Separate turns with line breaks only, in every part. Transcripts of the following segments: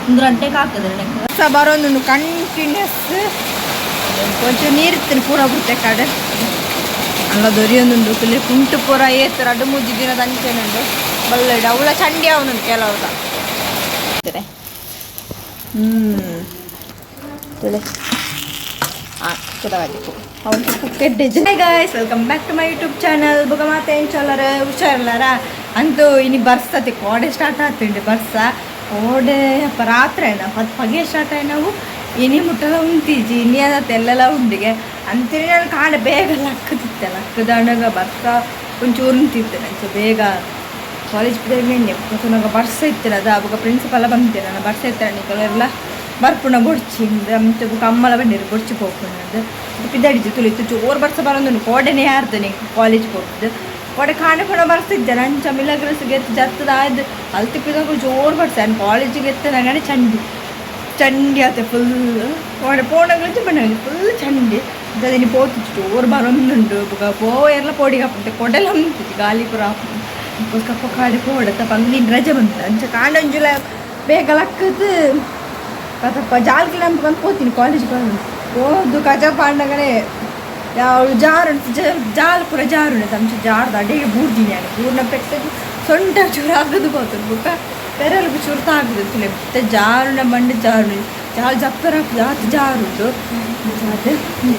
ಒಂದು ಗಂಟೆ ಹಾಕಿದ್ರೆ.
ಬರ್ಸ ಬರೋದು ಕಂಟಿನ್ಯೂಸ್. ಕೊಂಚ ನೀರು ಇತ್ತು ಪೂರ ಬುತ್ತೆ ಕಡೆ ಅಲ್ಲ ದೊರಿಯೊಂದುಂಡು. ಕುಲೆ ಕುಂಟು ಪೂರ ಏತ್ ರಡ್ಡು ಮೂಜಿ ದಿನದ ಅಂಚೆನುಂಡು ಬಲ್ಲೆಡ್ ಅವಳ ಚಂಡಿ ಅವನುಂಡು ಕೆಲವುದ. ತುಲೆ ಅವನು. Guys, welcome back to my YouTube channel. ಬೊಕ ಮಾತ ಎಂಚೊಲ್ಲರ? ಹುಷಾರಿಲ್ಲಾರ? ಅಂತೂ ಇನಿ ಬರ್ಸತಿ ಕೋಡೆ ಸ್ಟಾರ್ಟ್ ಆಗ್ತುಂಡು ಬರ್ಸ. ಕೋಡೆ ಅಪ್ಪ ರಾತ್ರಿ ಆಯ್ನ ಪತ್ ಪಗೆ ಸ್ಟಾರ್ಟ್ ಆಯ್ ನಾವು ಇನಿ ಮುಟ್ಟಲ ಉಂತಿಜಿ. ಇನಿ ಅದ ತೆಲ್ಲೆಲ್ಲ ಉಂಡಿಗೆ ಅಂತೀನಿ. ನಾನು ಕಾಂಡೆ ಬೇಗ ಲಕ್ಕದಿತ್ತೆ. ಲಕ್ಕದಾಣಗ ಬರ್ಸ ಒಂಚೂರು ಉಂತಿತ್ತೆ. ಅಂಚ ಬೇಗ ಕಾಲೇಜ್ ಪಿದರ್ಮೆಂಡೆ ಪೊತುನಗ ಬರ್ಸ ಇತ್ತಿನ ಅದ. ಅವಾಗ ಪ್ರಿನ್ಸಿಪಲ್ ಬಂತೆ, ನಾನು ಬರ್ಸ ಇತ್ತಾರೆ ನಿಕಲೆಲ್ಲ ಬರ್ಪುಣ ಬೊಡ್ಚಿ ಅಂಚ. ಬೊಕ ಅಮ್ಮಲ ಬಂದಿರು, ಬೊಡ್ಚಿ ಪೋಪುಂಡು ಪಿದಡಿಜಿ. ತುಳಿತು ಜೋರು ಬರ್ಸ ಬರೋದುಂಡು. ಕೋಡೆನೆ ಯಾರ್ದು ನಿಂಗೆ ಕಾಲೇಜ್ ಪೋಪುದು? ಕೋಡೆ ಕಾಂಡೆ ಪೂರ ಬರ್ಸಿದ್ದೆ. ಅಂಚ ಮಿಲಗ್ರಸ್ಗೆ ಎತ್ತು ಜತ್ತದ ಆಯ್ದು ಅಲ್ತಿ ಪಿದಾಗ ಜೋರು ಬರ್ಸ. ನಾನು ಕಾಲೇಜಿಗೆ ಎತ್ತನಾಗನೆ ಚಂಡಿ ಚಂಡಿ ಆತೆ ಫುಲ್. ಕೋಡೆ ಪೋಣಗಳು ಬಣ್ಣ ಫುಲ್ ಚಂಡಿ. ಅದಿನಿ ಪೋತು ಜೋರು ಬರೋದುಂಡು. ಬೊಕ ಪೋಯರ್ಲ ಪೋಡಿಗೆ ಹಾಪುಂಟೆ. ಕೊಡೆಲ ಉಂತಿಜಿ, ಗಾಲಿ ಪೂರ ಹಾಪುಂಡು. ಕಪ್ಪ ಕಾಡೆ ಪೋಡತ್ತ ಪಂದಿನ ರಜೆ ಬಂತು. ಅಂಚ ಕಾಂಡೆ ಒಂಜುಲ ಬೇಗ ಲಕ್ಕದು ಕತಪ್ಪ ಜಾಲ್కి ನಂಬ ಬಂದು ಪೋತೀನಿ. ಕಾಲೇಜ್ ಬಂದು ಹೋದು ಕಜ ಪಾಂಡಗನೆ ಯಾವ ಜಾರು ಜಾಲ್ ಪೂರ ಜಾರುಂಡು. ಅಂಚ ಜಾರ್ದ ಅಡಿಗೆ ಬೂರ್ದಿನಿ. ನಾನು ಬೂರ್ನ ಪೆಟ್ಟದು ಸೊಂಟ ಚೂರು ಆಗದು పోతుంది. ಬೊಕ ಪೆರಲ್ಗು ಚೂರು ತಾಗುದು. ತುಲೆ ಜಾರುನ ಬಂಡೆ ಜಾರು ಜಾಲ್ ಜಪ್ಪರ ಆತ್ ಜಾರುಂಡು. ಅದೇ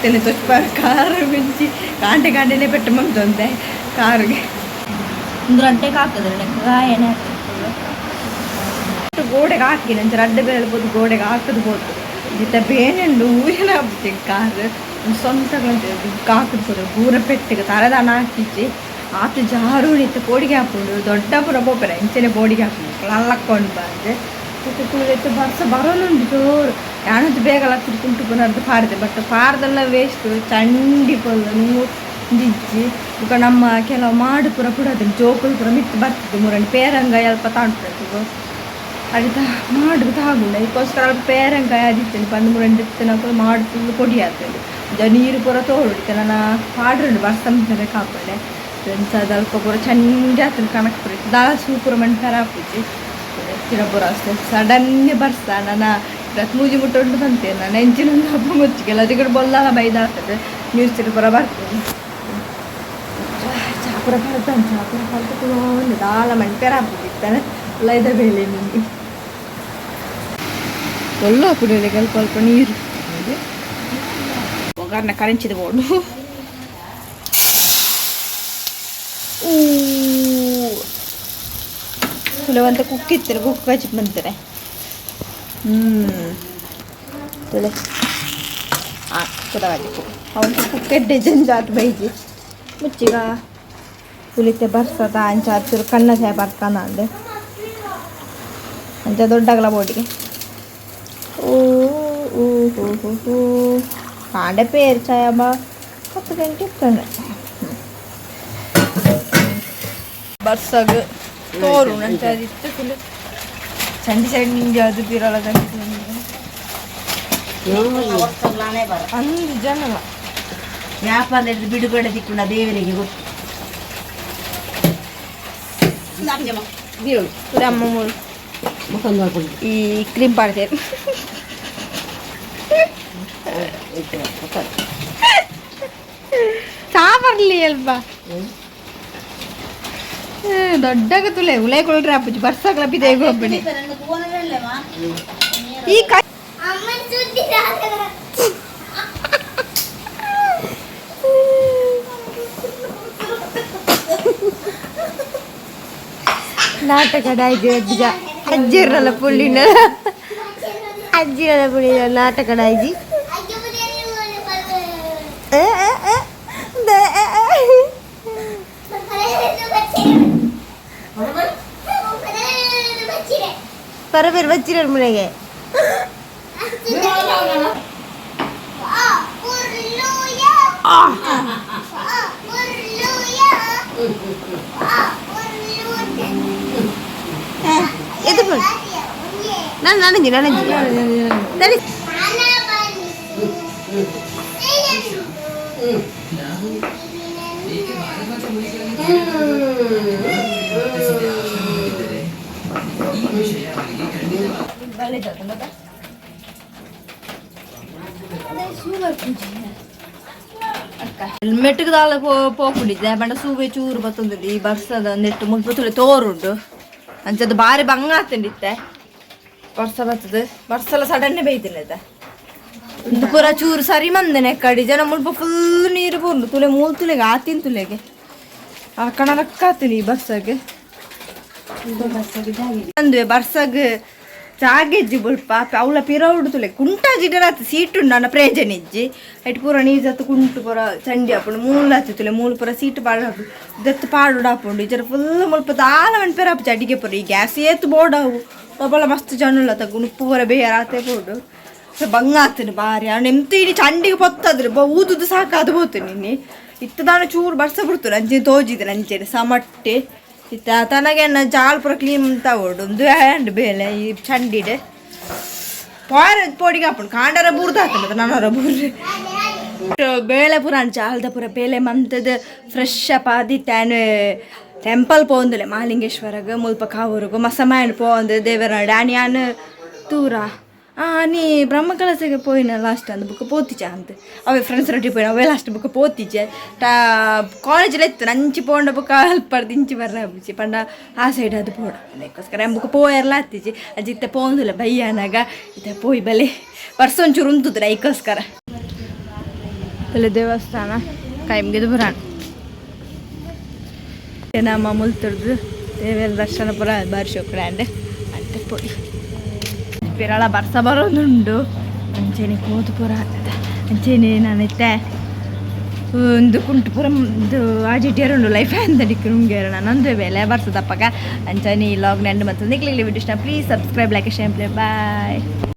ತಲೆ ತೊಚ್ಪಾರ ಕಾರು ಮಿಂಚಿ ಕಾಂಟೆ ಕಾಂಟೆನೆ ಪೆಟ್ಟು ಮಂತೊಂದೆ ಕಾರಿಗೆ.
ಒಂದು ಗಂಟೆಗೆ ಹಾಕಿದ್ರೆ ಗಾಯನೇ.
ಗೋಡೆಗೆ ಹಾಕಿ ನಂಚ ರಡ್ಡೆ ಬೇಳ್ಬೋದು. ಗೋಡೆಗೆ ಹಾಕದು ಬೋತು ಇತ್ತ ಬೇನೆಂಡು ಊರಿನ ಕಾರ್ ಸ್ವಂತ ಹಾಕದು ಪೂರ ಪೂರ ಪೆಟ್ಟಿಗೆ ತರದಾನ ಹಾಕಿಚ್ಚಿ ಆತು ಜಾರು. ಇತ್ತ ಪೋಡಿಗೆ ಹಾಪುಂಡು. ದೊಡ್ಡ ಪೂರ ಪೋಪೆರ ಇಂಚನೆ ಪೋಡಿಗೆ ಹಾಪುಂಡು ಲಲ್ಲಕ್ಕೊಂಡು ಬಂದೆ ತುತ್ತು ಬರ್ಸ ಬರೋನುಂಟು ಜೋರು. ಯಾನಂತು ಬೇಗ ಲಕ್ಕದು ಕುಂಟು ಪುನರ್ದು ಪಾರ್ದೆ. ಬಟ್ ಪಾರ್ದೆಲ್ಲ ವೇಸ್ಟ್, ಚಂಡಿ ಪೊಲ್ಲು ಜಿಜ್ಜಿ. ಬೊಕ ನಮ್ಮ ಕೆಲವು ಮಾಡು ಪೂರ ಪುಡದು ಜೋಕುಲು ಪೂರ ಮಿತ್ತು ಬರ್ತದೆ. ಮೂರನ್ನು ಪೇರಂಗ ಅಲ್ಪ ತಾಂಟು ಅಡಿತ ಮಾಡು ತಾಗುಂಡ. ಅದಕ್ಕೋಸ್ಕರ ಅಲ್ಪ ಪೇರಂಕಾಯಿ ಅದಿತ್ತೇನೆ ಪಂದ್ ಮೂರಂಡು ಇತ್ತು ಮಾಡು ಫುಲ್ ಪೊಡಿ ಆಗ್ತದೆ. ನೀರು ಪೂರ ತೋರುಡಿತೆ. ನನ್ನ ಪಾಡ್ರುಂಡು ಬರ್ಸ ಕಾಪಡೆ ಎಂಚ ಅಲ್ಪ ಪೂರ ಚಂಡಿ ಆಗ್ತದೆ. ಕಣಕ್ ಪೂರ ದಾಲ ಸೂಪುರ ಮಣ್ಪೆರ ಆಪುಜಿ ಎತ್ತಿನ ಪೂರ. ಅಷ್ಟೇ ಸಡನ್ ಬರ್ಸ. ನನ್ನ ಮೂಜಿ ಮುಟ್ಟ ಉಂಟು ಬಂತೆ. ನಾನು ಎಂಚಿನ ಹಬ್ಬ ಮುಚ್ಚಿಗೆಲ್ಲ ಅದಕ್ಕೆ ಬೊಲ್ಲಲ್ಲ ಬೈದಾಗ್ತದೆ. ನ್ಯೂಸ್ ಪೂರ ಬರ್ತದೆ. ಚಾ ಪೂರ ಬರ್ತಾನೆ. ಚಾ ಪೂರ ಕಲ್ತು ಒಂದು ದಾಲ ಮಣ್ಪೆರ ಆಪುಜಿತ್ತಾನೆ ಲೈದ ಬೇಲೆ ನಿಮಗೆ ಒಳ್ಳೆ ಹಾಕುದು. ಸ್ವಲ್ಪ ಸ್ವಲ್ಪ ನೀರು ಒಗ್ಗರಣೆ ಕರೆಂಚಿದ ಬೋಡು. ಊ ತುಲೆ ಕುಕ್ ಇತ್ತಾರೆ. ಕುಕ್ ಕಚಿ ಬಂತಾರೆ. ತುಲೆ ಕುದವಾದಿಕ್ಕು ಅವನು ಕುಕ್ ಎಡ್ಡೆ ಜಂಜಾಟ್ ಬೈಜಿ ಮುಚ್ಚಿಗ. ತುಲಿತೆ ಬರ್ಸದ ಅಂಚ ಚೂರು ಕಣ್ಣ ಸಾಯ ಬರ್ತಾನ ಅಂದೆ. ಅಂಚ ದೊಡ್ಡಗಲ ಬೋಟಿಗೆ. ಊ ಊ ಹೂ ಹೂ ಹೂ ಕಾಂಡೆ ಪೇರು ಚಾಯಬ 10 ಗಂಟೆ ಇರ್ತಾನೆ. ಬರ್ಸಗ್ ತೋರು ನಂಚ ಇತ್ತು. ಫುಲ್ ಚಂಡಿ ಚಂಡಿ ಅದು ಬಿರಲ್ಲ. ಚಂಡಿ ಚಂಡಿ ಅಂದು ಜನಲ.
ವ್ಯಾಪಾರ ಬಿಡುಗಡೆ ದಿಕ್ಕುಂಡ ದೇವರಿಗೆ ಗೊತ್ತು.
ಅಮ್ಮ ಮೂರು ಈ ಕ್ರೀಮ್ ಪಾಡ್ತೇನೆ. ಚಾ ಬರ್ಲಿ ಅಲ್ಪ ದೊಡ್ಡಗ ತುಲೆ ಉಲೈ ಕೊಳ್ರೆ ಅಪ್ಪುಜಿ ಬರ್ಸಾಗ್ಲ ಬಿದೆ ಒಬ್ಬನಿ ಈ ಕೈ. ನಾಟಕ ಡಾಯ್ಜಿ ಅಜ್ಜ ಅಜ್ಜಿರಲ್ಲ ಪುಳ್ಳಿನ ಅಜ್ಜಿರಲ್ಲ ಪುಳ್ಳಿನ ನಾಟಕ ಡಾಯ್ಜಿ. ಪರಬೇರು ಬಚ್ಚಿರರು ಮನೆಗೆ. ಇದು ನಾನು ನನಂಜಿ ನನಂಜಿ ಸರಿ. ಹೆಲ್ಮೆಟ್ಗೆ ದಾಲ ಪೋಪುಂಡಿದ್ದೆ ಪಂಡ ಸೂವೆ ಚೂರು ಬತ್ತೊಂದುಂಡು ಈ ಬರ್ಸದ ನೆಟ್ಟು ಮುಲ್ಪ ತುಲೆ ತೋರುಂಡು. ಅಂಚದ ಬಾರಿ ಬಂಗ ಆತುಂಡಿತ್ತೆ. ಬರ್ಸ ಬರ್ತದೆ, ಬರ್ಸಲ ಸಡನ್ನೇ ಬೈತಿಲ್ಲ. ಒಂದು ಪೂರ ಚೂರು ಸರಿ ಮಂದನೆ ಕಡಿ ಜನ ಮುಲ್ಪ ಫುಲ್ ನೀರು ಪೂರ್ಲು ತುಲೆ ಮೂಲ್ ತುಲೆಗೆ ಆತಿನ ತುಲೆಗೆ ಆ ಕಣ ರಕ್ಕ ಆತೀನಿ ಈ ಬರ್ಸಗೆ. ಅಂದುವೆ ಬರ್ಸಗ್ ಜಾಗೆಜ್ಜಿ ಬುಲ್ಪ ಅವಳ ಪಿರವುಡು ತುಲೆ ಕುಂಟ ಜಿಡರಾತ್ ಸೀಟ್ ಉಂಡು ಅನ್ನ ಪ್ರೇಜನ ಇಜ್ಜಿ. ಐಟ್ ಪೂರ ನೀಜತ್ತು ಕುಂಟು ಪೂರ ಚಂಡಿ ಆಪುಂಡು. ಮೂಲು ಆತು ತುಲೆ ಮೂಲು ಪೂರ ಸೀಟ್ ಪಾಡು ದತ್ತು ಪಾಡುಡು ಆಪುಂಡು. ಇಜರ ಫುಲ್ ಮುಲ್ಪ ದಾಲ ಮನ್ಪೆರ ಆಪುಜಿ ಅಡಿಗೆ ಪೂರ. ಈ ಗ್ಯಾಸ್ ಏತ್ ಬೋಡವು ಒಬ್ಬಳ ಮಸ್ತ್ ಜನ ತಗ್ಗು ಉಪ್ಪು ಪೂರ ಬೇರೆ ಆತೆ ಬೋಡು. ಸೊ ಬಂಗ ಆತನು ಬಾರಿ ಅಣ್ಣ ಎಂತ ಇಡೀ ಚಂಡಿಗೆ ಪೊತ್ತದ್ರೆ ಊದುದು ಸಾಕಾದು ಪೋತು. ನಿನ್ನೆ ಇತ್ತದಾನ ಚೂರು ಬರ್ಸ ಬಿಡ್ತು ನಂಚೆ ತೋಜಿದೆ ನಂಚೆನೆ ಸಮಟ್ಟೆ ಇತ್ತ ತನಗೆ ಜಾಲ್ ಪೂರ ಕ್ಲೀನ್ ತಗೊಡು ಒಂದು ಹ್ಯಾಂಡ್ ಬೇಲೆ ಈ ಚಂಡಿಡೆ ಪಾರ ಪೋಡಿಗೆ ಹಾಪುಂಡು ಕಾಂಡರ ಬೂರ್ದು ಹಾಕೊಂಡು ನಾನರ ಬೂರ್ರೆ ಬೇಳೆ ಪೂರ ಜಾಲ್ದ ಪೂರ ಬೇಲೆ ಮಂತದ ಫ್ರೆಶ್ ಅಪ್ ಆದಿತ್ತಾನು ಟೆಂಪಲ್ ಪೋಂದುಲೆ ಮಹಾಲಿಂಗೇಶ್ವರಗ್ ಮುಲ್ಪ ಕಾವೂರುಗು ಮಸಮಾಯನ್ ಪೋಂದು ದೇವರ ಡ್ಯಾನಿ ತೂರ ಆ ನೀ ಬ್ರಹ್ಮಕಲಸೆಗೆ ಪೋಯಿನ ಲಾಸ್ಟ್ ಅಂದ್ ಬುಕ್ಕ ಪೋತಿಚ ಅಂತ ಅವೇ ಫ್ರೆಂಡ್ಸ್ ರೊಟ್ಟಿ ಪೋಯಿನ ಅವೇ ಲಾಸ್ಟ್ ಬುಕ್ಕ ಪೋತಿಚೆ. ಟಾ ಕಾಲೇಜಲ್ಲಿ ಇತ್ತು ನಂಚಿ ಪೋಂಡ ಬುಕ್ಕ ಅಲ್ಪರ್ದು ಇಂಚಿ ಬರ್ರ ಬುಚ್ಚಿ ಪಂಡ ಆ ಸೈಡ್ ಅದು ಪೋಡ ಅದಕ್ಕೋಸ್ಕರ ಬುಕ್ಕ ಪೋಯರ್ಲ ಹತ್ತಿಚಿ ಅಜ್ಜಿತ್ತೆ ಪೋಂದಿಲ್ಲ ಬಯ್ಯಾನಾಗ ಇತ್ತೆ ಪೋಯಿ ಬಲೆ ವರ್ಷ ಒಂಚೂರು ಉಂತುದ್ರ ಐಕೋಸ್ಕರ. ಅಲ್ಲಿ ದೇವಸ್ಥಾನ ಕೈಮ್ಗಿದು ಬರಾಣ ನಮ್ಮ ಮುಲ್ತುರ್ದು ದೇವರ ದರ್ಶನ ಪುರ ಬಾರಿ ಶೋಕಡೆ ಅಂಡೆ ಅಂತೆ ಪೋಯಿ ಪಿರಳ ಬರ್ಸ ಬರೋದುಂಡು. ಅಂಚೆನೆ ಕೋತು ಪೂರ ಆಗ್ತದೆ. ಅಂಚೆನೆ ನಾನಿತ್ತೆ ಒಂದು ಕುಂಟು ಪೂರ ಒಂದು ಆಜಿಟಿಯರ್ ಉಂಡು ಲೈಫ್ ಅಂತ ನುಂಗೇರ ನಾನು ಬೇಲೆ ಬರ್ತದಪ್ಪಗ. ಅಂಚನೆ ಈ ಲಾಗ್ ನೆಂಡು ಮತ್ತು ನಿಕ್ಲಿಗ್ಲಿ ವಿಡಿಯೋ ಇಷ್ಟ please subscribe, like, share, play. Bye.